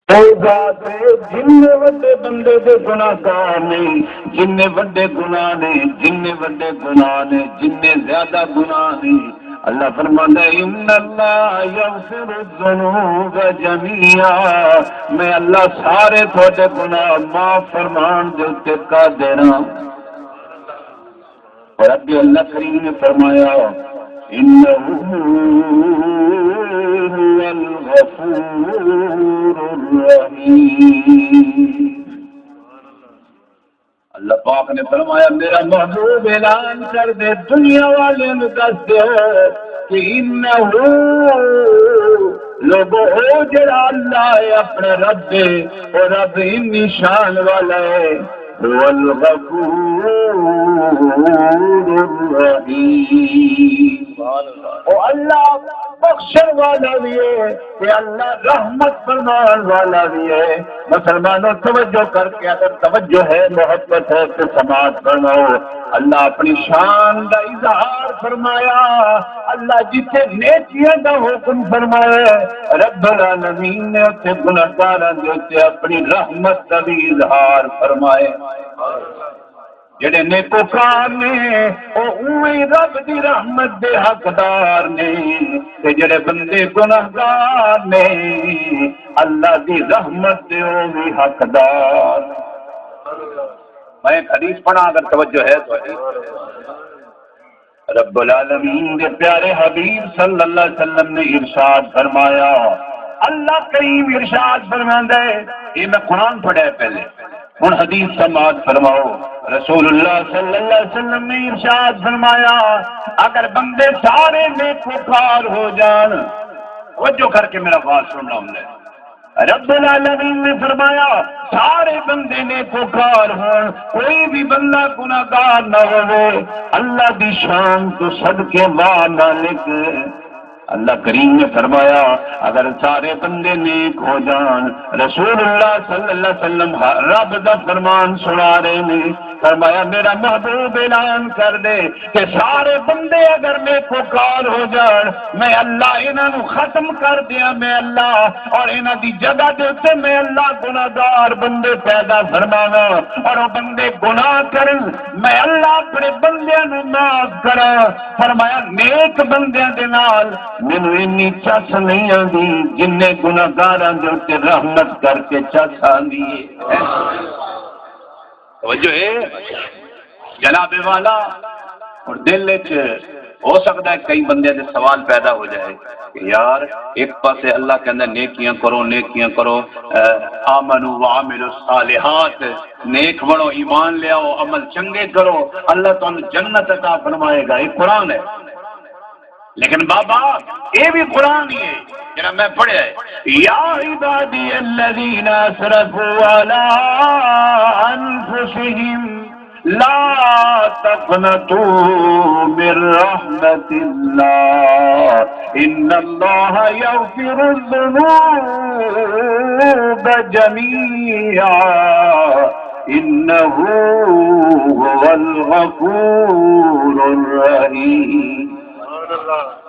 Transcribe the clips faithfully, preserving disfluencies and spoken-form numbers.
او ذات ہے، جن وݙے بندے دے گناہ گار نہیں، جن وݙے گناہ نے، جن وݙے گناہ نے، جن زیادہ گناہ نہیں۔ اللہ فرماندا ہے، "ان اللہ یغفر الذنوب جمیعا"، میں اللہ سارے تہاڈے گناہ معاف فرمان دے اُتے قادر ہاں۔ اور اگے اللہ کریم نے فرمایا، "انہ ھو الغفور الرحیم۔" اللہ پاک نے فرمایا، میرا محبوب اعلان کر دے، دنیا والے نوں دس دیو کہ انہ، لوگو، او جڑا اللہ ہے، اپنا رب ہے، او رب انی شان والا ہے، ھو الغفور الرحیم۔ او اللہ بخشن والا بھی ہے، تے اللہ رحمت فرمان والا بھی ہے۔ مسلمانوں، توجہ کر کے، اگر توجہ ہے، محبت ہے، تو سماعت فرماؤ۔ اللہ اپنی شان دا اظہار فرمایا۔ اللہ جتھے نیکیاں دا حکم فرمایا، رب العالمین نے اتھے گناہگاراں دے اُتے اپنی رحمت دا بھی اظہار فرمایا۔ جڑے نیکوکار نے، او اوویں رب دی رحمت دے حقدار نے، تے جڑے بندے گناہگار نے، اللہ دی رحمت دے او وی حقدار۔ میں ایک حدیث پڑھاں، اگر توجہ ہے تو۔ رب العالمین دے پیارے حبیب صلی اللہ علیہ وسلم نے ارشاد فرمایا، اللہ کریم ارشاد فرماندا ہے، یہ میں قرآن پڑھا ہے پہلے، ہن حدیث سماعت فرماؤ۔ رسول اللہ صلی اللہ علیہ وسلم نے ارشاد فرمایا، اگر بندے سارے نیکوکار ہو جان، توجہ کر کے میرا بات سننا ہوندا ہے، رب العالمین نے فرمایا، سارے بندے نیکوکار ہون، کوئی بھی بندہ گناہگار نہ ہوے، اللہ دی شان تو صدقے واہ نہ لکھ۔ اللہ کریم نے فرمایا، اگر سارے بندے نیک ہو جان، رسول اللہ صلی اللہ علیہ وسلم رب دا فرمان سنا رہے نے، فرمایا، میرا محبوب اعلان کر دے کہ سارے بندے اگر نیکوکار ہو جان، میں اللہ انہاں نوں ختم کر دیاں، میں اللہ، اور انہاں دی جگہ دے اُتے میں اللہ گناہگار بندے پیدا فرماواں، اور او بندے گناہ کرن، میں اللہ اپنے بندیاں نوں معاف کراں۔ فرمایا، نیک بندیاں دے نال مینوں اینی چس نہیں آندی، جنہیں گناہگاراں دے اُتے رحمت کر کے چس آندی ہے۔ توجہ ہے؟ جناب والا، اور دل وچ ہو سکدا ہے کئی بندے دے سوال پیدا ہو جائے کہ یار، ایک پاسے اللہ کہندا نیکیاں کرو، نیکیاں کرو، اے، آمنو وعملوا الصالحات، نیک بنو، ایمان لے آؤ، عمل چنگے کرو، اللہ تانوں جنت عطا فرمائے گا، یہ قرآن ہے۔ لیکن بابا، اے بھی قرآن ہی ہے جڑا میں پڑھیا ہے، یا عبادی الذین اسرفوا علی انفسہم لا تقنطوا من رحمت اللہ ان اللہ یغفر الذنوب جمیعا انہ ھو الغفور الرحیم۔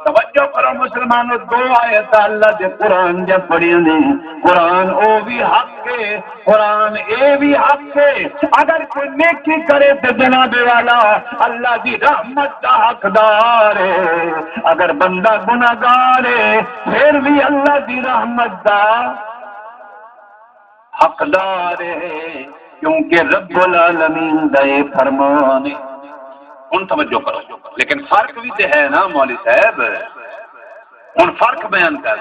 توجہ کرو مسلمانو، دو آیتاں اللہ دے قرآن دیاں پڑھیاں نے۔ قرآن او بھی حق ہے، قرآن اے بھی حق ہے۔ اگر کوئی نیکی کرے تے جناب والا اللہ دی رحمت دا حقدار ہے، اگر بندہ گناہگار ہے پھر بھی اللہ دی رحمت دا حقدار ہے، کیونکہ رب العالمین دا اے فرمان ہے۔ ہن توجہ کرو، لیکن فرق بھی تے ہے نا مولوی صاحب۔ ہن فرق بیان کر،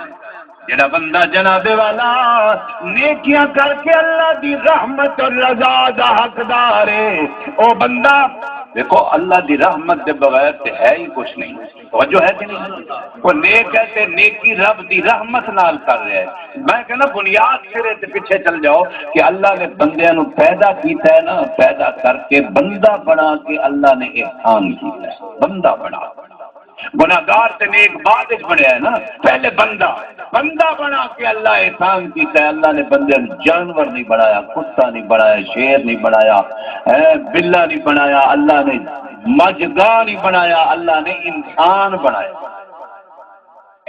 جڑا بندہ جناب والا نیکیاں کر کے اللہ دی رحمت اور رضا دا حقدار ہے، او بندہ، دیکھو، اللہ دی رحمت دے بغیر تے ہے ہی کچھ نہیں۔ توجہ ہے کہ نہیں؟ وہ نیک ہے تے نیکی رب دی رحمت نال کر رہا ہے۔ میں کہنا، بنیاد سرے تے پیچھے چل جاؤ کہ اللہ نے بندیاں نوں پیدا کیتا ہے نا، پیدا کر کے بندہ بنا کے اللہ نے احسان کیتا ہے، بندہ بنا۔ گناہگار تے نیک بعد وچ بنیا ہے نا، پہلے بندہ، بندہ بنا کے اللہ احسان کیتا ہے۔ اللہ نے بندے نوں جانور نہیں بنایا، کتا نہیں بنایا، شیر نہیں بنایا، اے، بلا نہیں بنایا، اللہ نے مجھ گاہ نہیں بنایا، اللہ نے انسان بنایا۔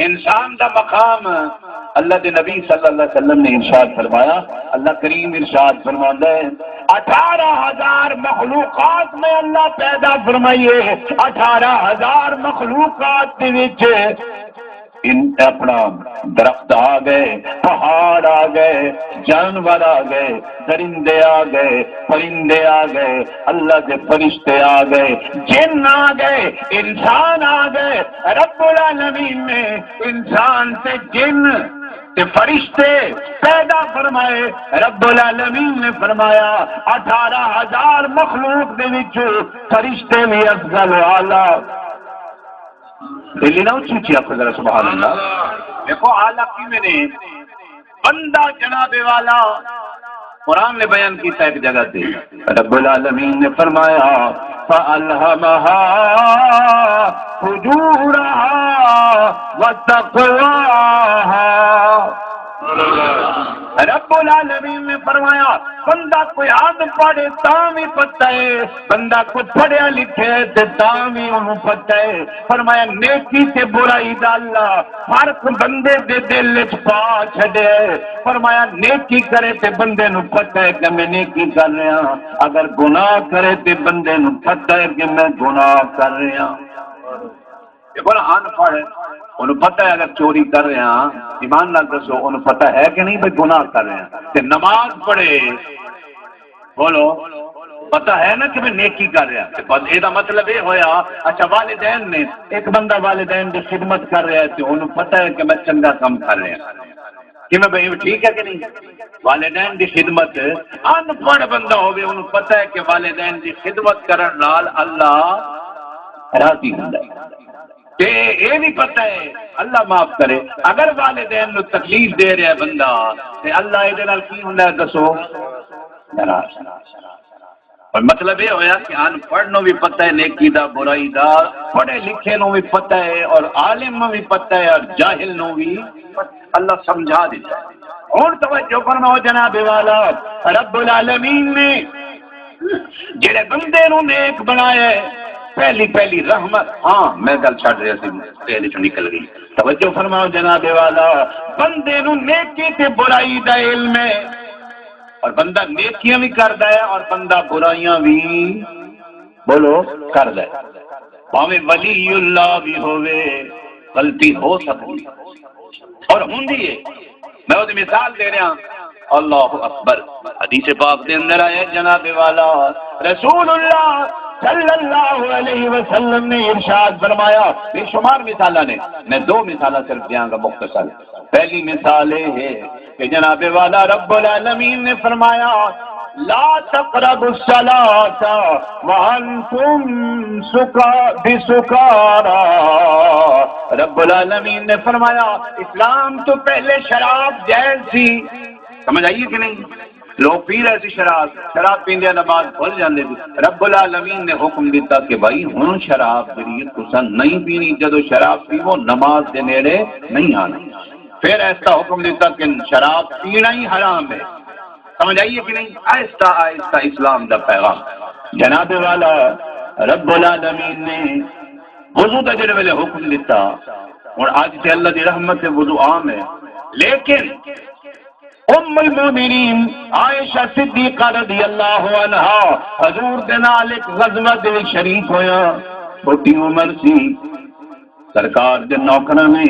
انسان دا مقام، اللہ دے نبی صلی اللہ علیہ وسلم نے ارشاد فرمایا، اللہ کریم ارشاد فرماندا ہے، اٹھارہ ہزار مخلوقات میں اللہ پیدا فرمائیے، اٹھارہ ہزار مخلوقات دے وچ ان اپنا درخت آ گئے، پہاڑ آ گئے، جانور آ گئے، درندے آ گئے، پرندے آ گئے، اللہ دے فرشتے آ گئے، جن آ گئے، انسان آ گئے۔ رب العالمین نے انسان تے جن تے فرشتے پیدا فرمائے۔ رب العالمین نے فرمایا، اٹھارہ ہزار مخلوق دے وچ فرشتے بھی افضل و اعلیٰ۔ دلی نہ اچھی اچھی آخو ذرا، سبحان اللہ۔ دیکھو، اعلیٰ کی میں نے بندہ جناب والا، قرآن نے بیان کیتا ایک جگہ تے، رب العالمین نے فرمایا، فَأَلْهَمَهَا فُجُورَهَا وَتَقْوَاهَا۔ رب العالمین نے فرمایا، بندہ کوئی ان پڑھ ہے تاں بھی پتہ ہے، بندہ کوئی پڑھیا لکھے تے تاں بھی انہوں پتہ ہے۔ فرمایا، نیکی تے برائی دا اللہ فرق بندے دے دل وچ پا چھڈے۔ فرمایا، نیکی کرے تے بندے نوں پتہ ہے کہ میں نیکی کر رہا، اگر گناہ کرے تے بندے نوں پتہ ہے کہ میں گناہ کر رہا۔ دیکھو نا، ان پڑھ، انہوں پتہ ہے اگر چوری کر رہا، ایمان نال دسو، انہوں پتہ ہے کہ نہیں بھئی گناہ کر رہا؟ تے نماز پڑھے، بولو، پتہ ہے نا کہ میں نیکی کر رہا؟ تے بس، اے دا مطلب اے ہویا، اچھا، والدین نے، ایک بندہ والدین دی خدمت کر رہا ہے تے انہوں پتہ ہے کہ میں چنگا کم کر رہا۔ کیویں بھئی، ٹھیک ہے کہ نہیں؟ والدین دی خدمت، ان پڑھ بندہ ہوے، انہوں پتہ ہے کہ والدین دی خدمت کرن نال اللہ راضی ہوندا ہے۔ تے اے بھی پتہ ہے، اللہ معاف کرے، اگر والدین نوں تکلیف دے رہا ہے بندہ، تے اللہ اے دے نال کی ہوندا ہے دسو؟ ناراض۔ اور مطلب اے ہویا کہ ان پڑھ نوں بھی پتہ ہے نیکی دا، برائی دا، پڑھے لکھے نوں بھی پتہ ہے، اور عالم نوں بھی پتہ ہے، اور جاہل نوں بھی پتہ ہے۔ اللہ سمجھا دیتا ہے۔ ہن توجہ فرماؤ جناب والا، رب العالمین نے جڑے بندے نوں نیک بنایا ہے، پہلی پہلی رحمت، ہاں، میں گل چھڈ رہا سی، ذہن چوں نکل گئی۔ توجہ فرماؤ جناب والا، بندے نوں نیکی تے برائی دا علم ہے، اور بندہ نیکیاں بھی کردا ہے اور بندہ برائیاں بھی، بولو، کردا ہے۔ بھاویں ولی اللہ بھی ہووے، غلطی ہو سکدی ہے۔ اور ہوندی ہے۔ میں اودی مثال دے رہا، اللہ اکبر۔ حدیث پاک دے اندر آیا جناب والا، رسول اللہ صلی اللہ علیہ وسلم نے ارشاد فرمایا، بے شمار مثالاں نے، میں دو مثالاں صرف دیاں گا مختصر۔ پہلی مثال یہ ہے کہ جناب والا رب العالمین نے فرمایا، لا تقربوا الصلاة وانتم سکا-، بسکارا۔ رب العالمین نے فرمایا، اسلام تو پہلے شراب جائز تھی، سمجھ آئی ہے کہ نہیں؟ لوگ پی رہے سی شراب، شراب پیندے نماز بھل جاندے سی۔ رب العالمین نے حکم دیتا کہ بھائی ہن شراب جڑی ہے تساں نہیں پینی، جدوں شراب پیو نماز دے نیڑے نہیں آنا۔ پھر ایسا حکم دیتا کہ شراب پینا ہی حرام ہے۔ سمجھ آئی ہے کہ نہیں؟ آہستہ آہستہ اسلام دا پیغام۔ جناب والا، رب العالمین نے وضو دا جڑے ویلے حکم دیتا، ہن اج تے اللہ دی رحمت ہے وضو عام ہے، لیکن ام المؤمنین عائشہ صدیقہ رضی اللہ عنہا حضور دے نال ایک غزوہ دے وچ شریک ہویا، چھوٹی عمر سی، سرکار دے نوکراں نے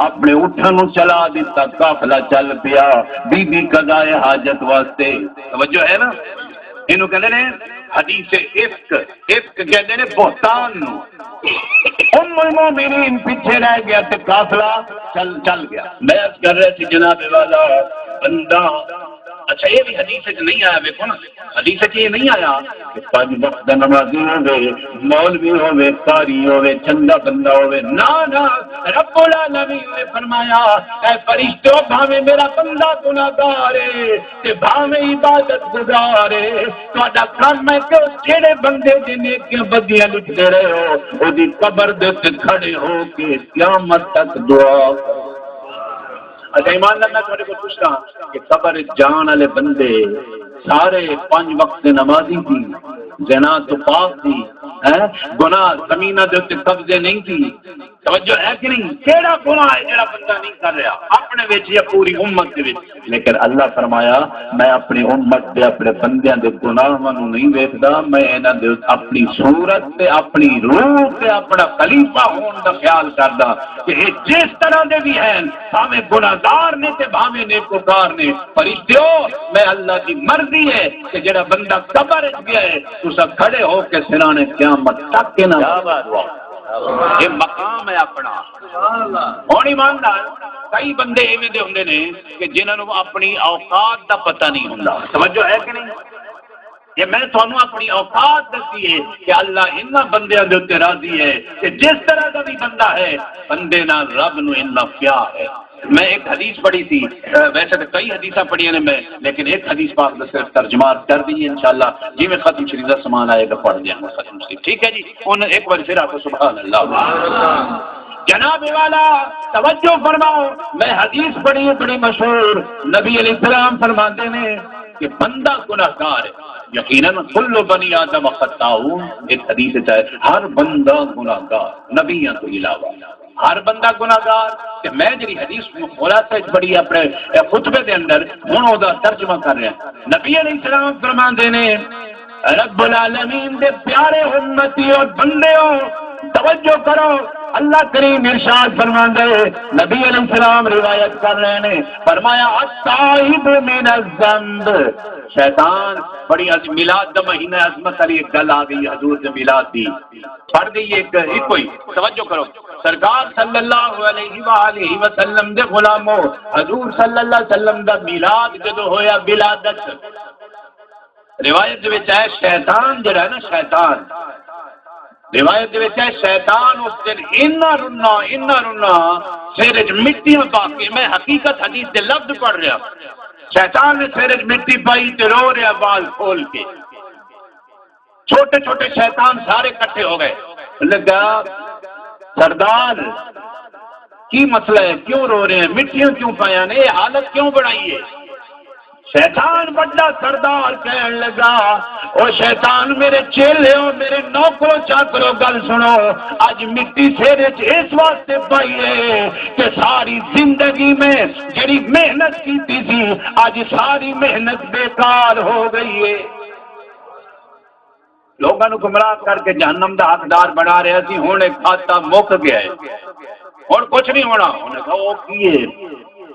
اپنے اٹھاں نوں چلا دتا، قافلہ چل پیا بی بی قضائے حاجت واسطے۔ توجہ ہے نا؟ اینوں کہندے نے حدیث افک، افک کہندے نے بہتان نوں۔ ام المومنین پیچھے رہ گیا تے قافلہ چل، چل گیا۔ میں عرض کر رہے تھے جناب والا، بندہ، اچھا، یہ بھی حدیث وچ نہیں آیا، دیکھو نا، حدیث وچ یہ نہیں آیا کہ پنج وقت دا نمازی ہوے، مولوی ہوے، قاری ہوے، چنگا بندہ ہوے۔ نہ، نہ، رب العالمین نے فرمایا، اے فرشتو، بھاویں میرا بندہ گناہگار ہے تے بھاویں عبادت گزار ہے، تہاڈا کم ہے کہ او جیڑھے بندے دی نیکیاں بدیاں لکھدے رہے ہو، اودی قبر دے تے کھڑے ہو کے قیامت تک دعا کرو۔ اچھا، ایمان نال میں تہاڈے کول پچھدا کہ قبر وچ جان والے بندے سارے پنج وقت دے نمازی سی، زنا تو پاک سی، ہیں، گناہ زمیناں دے اُتے قبضے نہیں سی، توجہ ہے کہ نہیں؟ کیڑا گناہ ہے جڑا بندہ نہیں کر رہا اپنے وچ یا پوری امت دے وچ؟ لیکن اللہ فرمایا، میں اپنی امت دے، اپنے بندیاں دے گناہاں نوں نہیں ویکھدا، میں انہاں دے اپنی صورت تے اپنی روح تے اپنا خلیفہ ہون دا خیال کردا کہ یہ جس طرح دے بھی ہیں، بھاویں گناہگار نے تے بھاویں نیکوکار نے۔ فرشتیو، میں اللہ دی مرضی ہے کہ جڑا بندہ قبر وچ گیا ہے، تساں کھڑے ہو کے سرانے قیامت تک انہاں۔ کیا بات، واہ۔ یہ مقام ہے اپنا۔ ہن ایمان نال، کئی بندے ایویں دے ہوندے نے کہ جنہاں نوں اپنی اوقات دا پتہ نہیں ہوندا۔ توجہ ہے کہ نہیں؟ یہ میں تانوں اپنی اوقات دسی ہے کہ اللہ انہاں بندیاں دے اُتے راضی ہے کہ جس طرح دا بھی بندہ ہے، بندے نال رب نوں انہاں پیار ہے۔ میں ایک حدیث پڑھی تھی، اے، ویسے تو کئی حدیثاں پڑھیاں نے میں، لیکن ایک حدیث پاک دا صرف ترجمہ کر دئیے انشاءاللہ، جی میں ختم شریف دا سامان آئے گا پڑھ دیاں گا ختم شریف، ٹھیک ہے جی؟ ہن ایک بار پھر آکھو سبحان اللہ۔ جناب والا، توجہ فرماؤ، میں حدیث پڑھی ہے بڑی مشہور، نبی علیہ السلام فرماندے نے کہ بندہ گناہگار ہے، یقیناً کل بنی آدم خطاؤ، ایک حدیث ہے ہر بندہ گناہگار، نبیاں تو علاوہ۔ ہر بندہ گناہگار۔ تے میں جڑی حدیث خلاصہ وچ پڑھی اپنے، اے، خطبے دے اندر، ہن او دا ترجمہ کر رہا۔ نبی علیہ السلام فرماندے نے، رب العالمین دے پیارے امتی اور بندیو، توجہ کرو، اللہ کریم ارشاد فرماندا ہے، نبی علیہ السلام روایت کر رہے نے، فرمایا، التائب من الذنب۔ شیطان، بڑی عظ-، میلاد دا مہینہ، عظمت والی ایک گل آ گئی حضور دے میلاد دی۔ پڑھ دئیے ایک، ایک کوئی، توجہ کرو۔ سرکار صلی اللہ علیہ وآلہ وسلم دے غلامو، حضور صلی اللہ علیہ وسلم دا میلاد جدوں ہویا، ولادت، روایت دے وچ ہے شیطان جڑا ہے نا، شیطان، روایت دے وچ ہے شیطان اس دن اینا رنا، اینا رنا، سر وچ مٹیاں پا کے، میں حقیقت حدیث دے لفظ پڑھ رہا، شیطان نے سر وچ مٹی پائی تے رو رہا بال کھول کے۔ چھوٹے چھوٹے شیطان سارے کٹھے ہو گئے۔ لگا، سردار، کی مسئلہ ہے؟ کیوں رو رہے ہیں؟ مٹیاں کیوں پایا نے؟ یہ حالت کیوں بنائی ہے؟ شیطان بڑا سردار کہن لگا، او شیطان، میرے چیلے ہو، میرے نوکرو چاکرو، گل سنو، اج مٹی سر وچ اس واسطے پائی ہے کہ ساری زندگی میں جڑی محنت کیتی سی، اج ساری محنت بیکار ہو گئی ہے۔ لوگاں نوں گمراہ کر کے جہنم دا حقدار بنا رہیا سی، ہن ایک کھاتا مک گیا ہے، ہن کچھ نہیں ہونا۔ انہیں کہا، "او کی ہے؟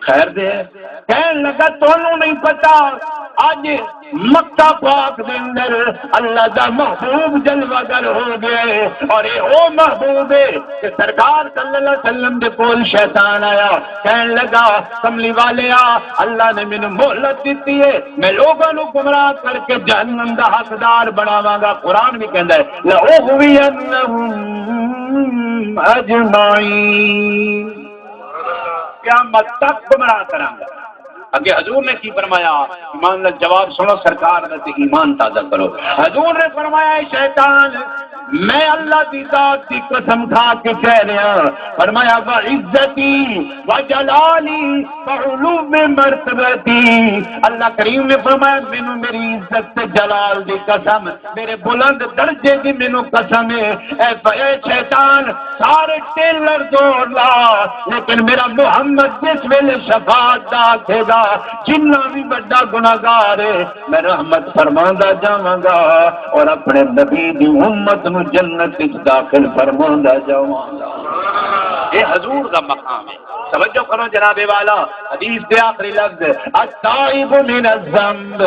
خیر دے ہے؟" کہن لگا، "تانوں نہیں پتا، اج مکہ پاک دے اندر اللہ دا محبوب جلوہ گر ہو گیا ہے، اور اے او محبوب ہے کہ سرکار صلی اللہ علیہ وسلم دے کول شیطان آیا۔" کہن لگا، کملی والیا، اللہ نے مینوں مہلت دتی ہے، میں لوگاں نوں گمراہ کر کے جہنم دا حقدار بناواں گا۔ قرآن بھی کہندا ہے، "لَأُغْوِيَنَّهُمْ أَجْمَعِينَ۔" قیامت تک گمراہ کراں گا۔ اگے حضور نے کی فرمایا؟ ایمان نال جواب سنو سرکار دا تے ایمان تازہ کرو۔ حضور نے فرمایا، اے شیطان، میں اللہ دی ذات دی قسم کھا کے کہہ رہا، فرمایا، "وعزتی وجلالی وعلو مرتبتی۔" اللہ کریم نے فرمایا، مینوں میری عزت تے جلال دی قسم، میرے بلند درجے دی مینوں قسم ہے۔ اے ف-، اے شیطان، سارے ٹیلر زور لا، لیکن میرا محمد جس ویلے شفاعت دا آکھے گا، جنہ بھی بڑا گناہگار ہے، میں رحمت فرماندا جاواں گا اور اپنے نبی دی امت نو جنت وچ داخل فرماندا جاواں گا۔ اے حضور دا مقام ہے۔ توجہ کرو جناب والا، حدیث دے آخری لفظ، "التائب من الذنب۔"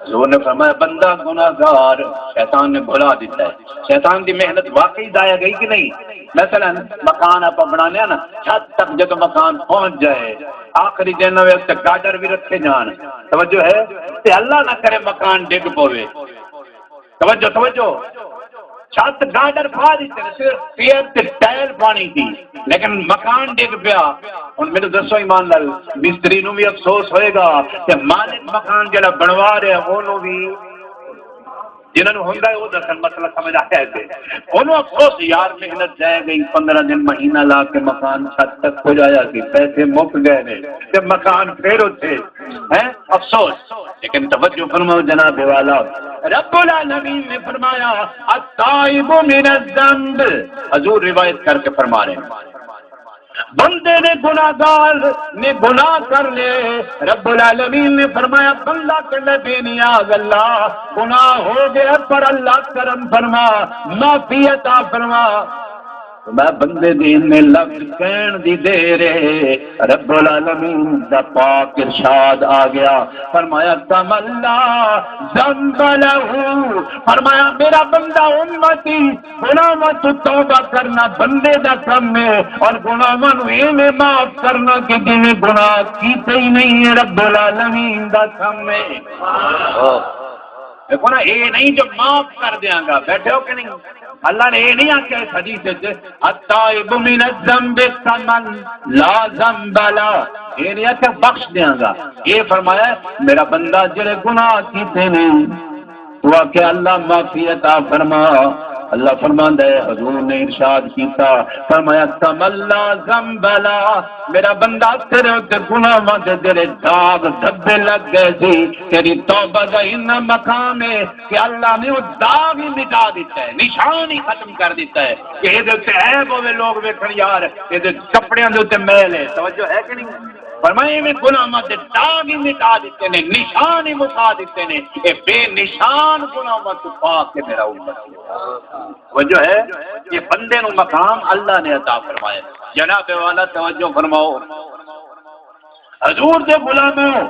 حضور نے فرمایا، بندہ گناہگار، شیطان نے بھلا دیتا ہے۔ شیطان دی محنت واقعی ضائع گئی کہ نہیں؟ مثلاً مکان آپ بنانے ہیں نا، چھت تک جدوں مکان پہنچ جائے، آخری دن ہوئے تے گارڈر بھی رکھے جان، توجہ ہے؟ تے اللہ نہ کرے مکان ڈگ پوے۔ توجہ، توجہ۔ چھت گارڈر پا دیتے نے، صرف پیئر تے ٹائل پانی تھی، لیکن مکان ڈگ پیا۔ ہن میرے دسو ایمان نال، مستری نو بھی افسوس ہوئے گا تے مالک مکان جڑا بنوا رہا اونوں بھی، جنہاں نوں ہوندا ہے او دسن مسئلہ سمجھ آیا ہے تے اونوں افسوس، یار محنت جائے گئی، پندرہ دن مہینہ لا کے مکان چھت تک پہنچایا سی، پیسے مک گئے نے تے مکان پھر اتھے ہیں، افسوس۔ لیکن توجہ فرماؤ جناب والا، رب العالمین نے فرمایا، "التائب من الذنب"، حضور روایت کر کے فرما رہے ہیں، بندے نے گناہگار نے گناہ کر لے، رب العالمین نے فرمایا، بندہ کہندا، "بے نیاز اللہ، گناہ ہو گیا، پر اللہ کرم فرما، معافی عطا فرما۔" میں بندے دی انہیں لفظ کہن دی دیر ہے، رب العالمین دا پاک ارشاد آ گیا، فرمایا، "کمن لا ذنب لہ"، فرمایا، میرا بندہ امتی گناہاں تو توبہ کرنا بندے دا کم ہے، اور گناہاں نو ایویں معاف کرنا کہ جنہیں گناہ کیتے ہی نہیں ہے، رب العالمین دا کم ہے۔ دیکھو نا، اے نہیں جو معاف کر دیاں گا، بیٹھے ہو کہ نہیں؟ اللہ نے اے نہیں آکھیا اس حدیث وچ، "التائب من الذنب کمن لا ذنب لہ"، اے نہیں آکھیا بخش دیاں گا۔ اے فرمایا، میرا بندہ جڑے گناہ کیتے نے، تو آکھے، "اللہ معافی عطا فرما۔" اللہ فرماندا ہے، حضور نے ارشاد کیتا، فرمایا، "کمن لا ذنب لہ"، میرا بندہ تیرے اُتے گناہاں دے جڑے داغ دھبے لگ گئے سی، تیری توبہ دا اتنا مقام ہے کہ اللہ نے وہ داغ ہی مٹا دیتا ہے، نشان ہی ختم کر دیتا ہے کہ یہ دے اُتے عیب ہوے، لوگ ویکھن، یار، یہ دے کپڑیاں دے اُتے میل ہے۔ توجہ ہے کہ نہیں؟ فرمایا، ایویں گناہاں دے داغ ہی مٹا دیتے نے، نشان ہی مکا دیتے نے۔ اے بے نشان گناہاں تو پاک ہے میرا امت۔ توجہ ہے؟ یہ بندے نو مقام اللہ نے عطا فرمایا۔ جناب والا توجہ فرماؤ۔ حضور دے غلامو،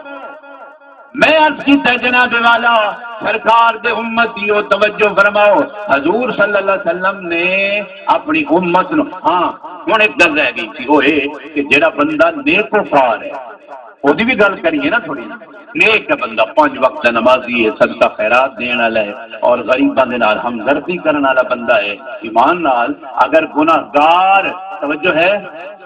میں عرض کیتا، جناب والا، سرکار دے امتیو، توجہ فرماؤ۔ حضور صلی اللہ علیہ وسلم نے اپنی امت نو، ہاں، ہن ایک گل رہ گئی سی، وہ اے کہ جڑا بندہ نیکوکار ہے، اودی بھی گل کریے نا تھوڑی۔ نیک ہے بندہ، پنج وقت دا نمازی ہے، صدقہ خیرات دین والا ہے اور غریباں دے نال ہمدردی کرن والا بندہ ہے۔ ایمان نال، اگر گناہگار، توجہ ہے،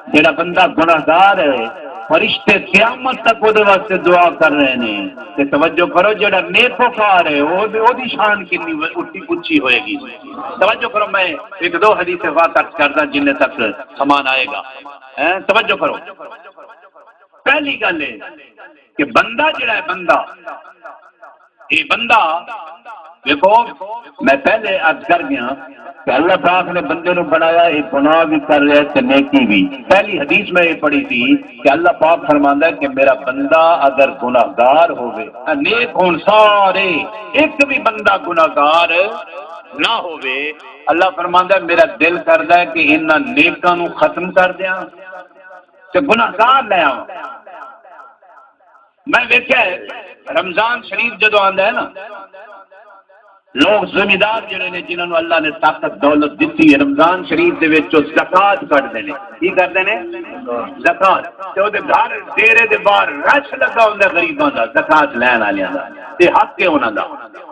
جڑا بندہ گناہگار ہے، فرشتے قیامت تک اودے واسطے دعا کر رہے نے۔ تے توجہ کرو، جڑا نیکوکار ہے، او، اودی شان کنی اچی، اچی ہوئے گی۔ توجہ کرو، میں ایک دو حدیث پاک عرض کردا، جن تک سامان آئے گا۔ ہیں، توجہ کرو۔ پہلی گل ہے کہ بندہ جڑا ہے، بندہ، یہ بندہ، دیکھو، میں پہلے عرض کر گیا کہ اللہ پاک نے بندے نو بنایا، یہ گناہ بھی کر رہا ہے تے نیکی بھی۔ پہلی حدیث میں یہ پڑھی تھی کہ اللہ پاک فرماندا ہے کہ میرا بندہ اگر گناہگار ہوے، نیک ہون سارے، ایک بھی بندہ گناہگار نہ ہوے، اللہ فرماندا ہے، میرا دل کردا ہے کہ انہاں نیکاں نو ختم کر دیاں تے گناہگار لے آواں۔ میں ویکھیا ہے، رمضان شریف جدوں آندا ہے نا، لوگ زمیندار جڑے نے، جنہاں نوں اللہ نے طاقت دولت دتی ہے، رمضان شریف دے وچ او زکوٰۃ کڈدے نے۔ کی کردے نے؟ زکوٰۃ۔ تے او دے گھر، ڈیرے دے باہر رش لگا ہوندا ہے غریباں دا، زکوٰۃ لین والیاں دا، تے حق ہے انہاں دا۔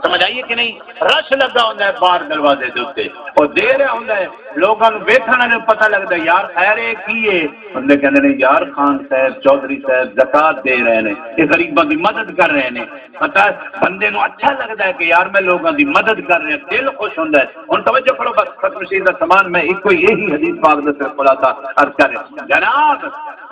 سمجھ آئی ہے کہ نہیں؟ رش لگا ہوندا ہے باہر دروازے دے اُتے، او دے رہا ہوندا ہے، لوگاں نوں ویکھن والے نوں پتہ لگدا ہے، یار خیر ہے، کی ہے؟ بندے کہندے نے، یار خان صاحب، چوہدری صاحب زکوٰۃ دے رہے نے، یہ غریباں دی مدد کر رہے نے۔ پتہ ہے، بندے نوں اچھا لگدا ہے کہ یار میں لوگاں دی مدد کر رہا، دل خوش ہوندا ہے۔ ہن توجہ کرو، بس ختم شریف دا سامان، میں ایک کوئی یہی حدیث پاک دا صرف خلاصہ عرض کر رہا۔ جناب،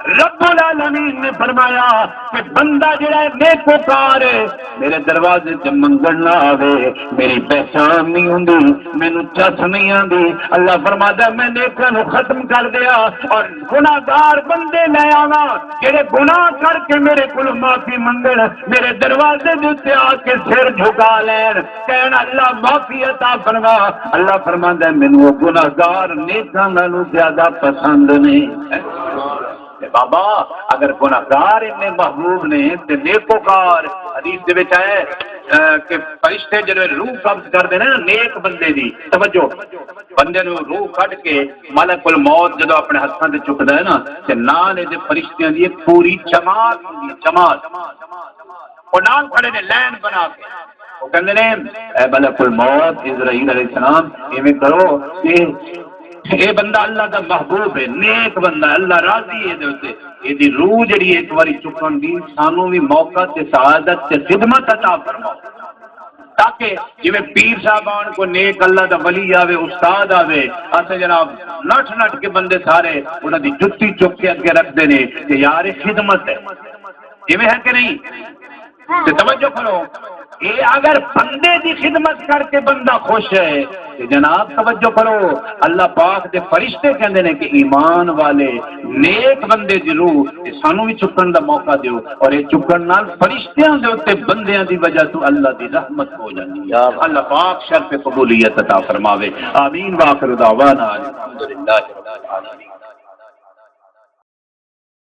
رب العالمین نے فرمایا کہ بندہ جڑا ہے نیکوکار ہے، میرے دروازے تے منگن نہ آوے، میری پہچان نہیں ہوندی، مینوں چس نہیں آندی۔ اللہ فرماتا ہے، میں نیکاں نوں ختم کر دیا اور گناہگار بندے لے آواں، جڑے گناہ کر کے میرے کولوں معافی منگن، میرے دروازے دے اُتے آ کے سر جھکا لین، کہن، "اللہ معافی عطا فرما۔" اللہ فرماندا ہے، مینوں وہ گناہگار نیکاں نالوں زیادہ پسند نہیں۔ تے بابا، اگر گناہگار اتنے محبوب نے تے نیکوکار، حدیث دے وچ آئے، اے، کہ فرشتے جڑے روح قبض کردے نے نا نیک بندے دی، توجہ، بندے نوں روح کڈ کے ملک الموت جدوں اپنے ہتھاں تے چکدا ہے نا، تے نال ایہدے فرشتیاں دی ایک پوری جماعت ہوندی ہے، جماعت۔ او نال کھڑے نے لائن بنا کے۔ او کہندے نے، "اے ملک الموت، عزرائیل علیہ السلام، ایویں کرو کہ اے بندہ اللہ دا محبوب ہے، نیک بندہ، اللہ راضی ہے دے اُتے۔ ایہدی روح جڑی ہے ایک واری چکن دی، سانوں بھی موقع تے سعادت تے خدمت عطا فرماؤ۔" تاکہ جویں پیر صاحب آن کو نیک اللہ دا ولی آوے، استاد آوے، اسے جناب نٹھ نٹھ کے بندے سارے انہاں دی جتی چک کے اگے رکھ دے نے کہ یار، یہ خدمت ہے۔ ایویں ہے کہ نہیں؟ تے توجہ کرو، اے اگر بندے دی خدمت کر کے بندہ خوش ہے، تے جناب توجہ کرو، اللہ پاک دے فرشتے کہندے نے کہ ایمان والے نیک بندے دی روح تے سانوں وی چکن دا موقع دیو، اور اے چکن نال فرشتیاں دے اُتے بندیاں دی وجہ توں اللہ دی رحمت ہو جاندی ہے۔ اللہ پاک شرط قبولیت عطا فرماوے۔ آمین، وآخر دعوانا ان الحمدللہ رب العالمین۔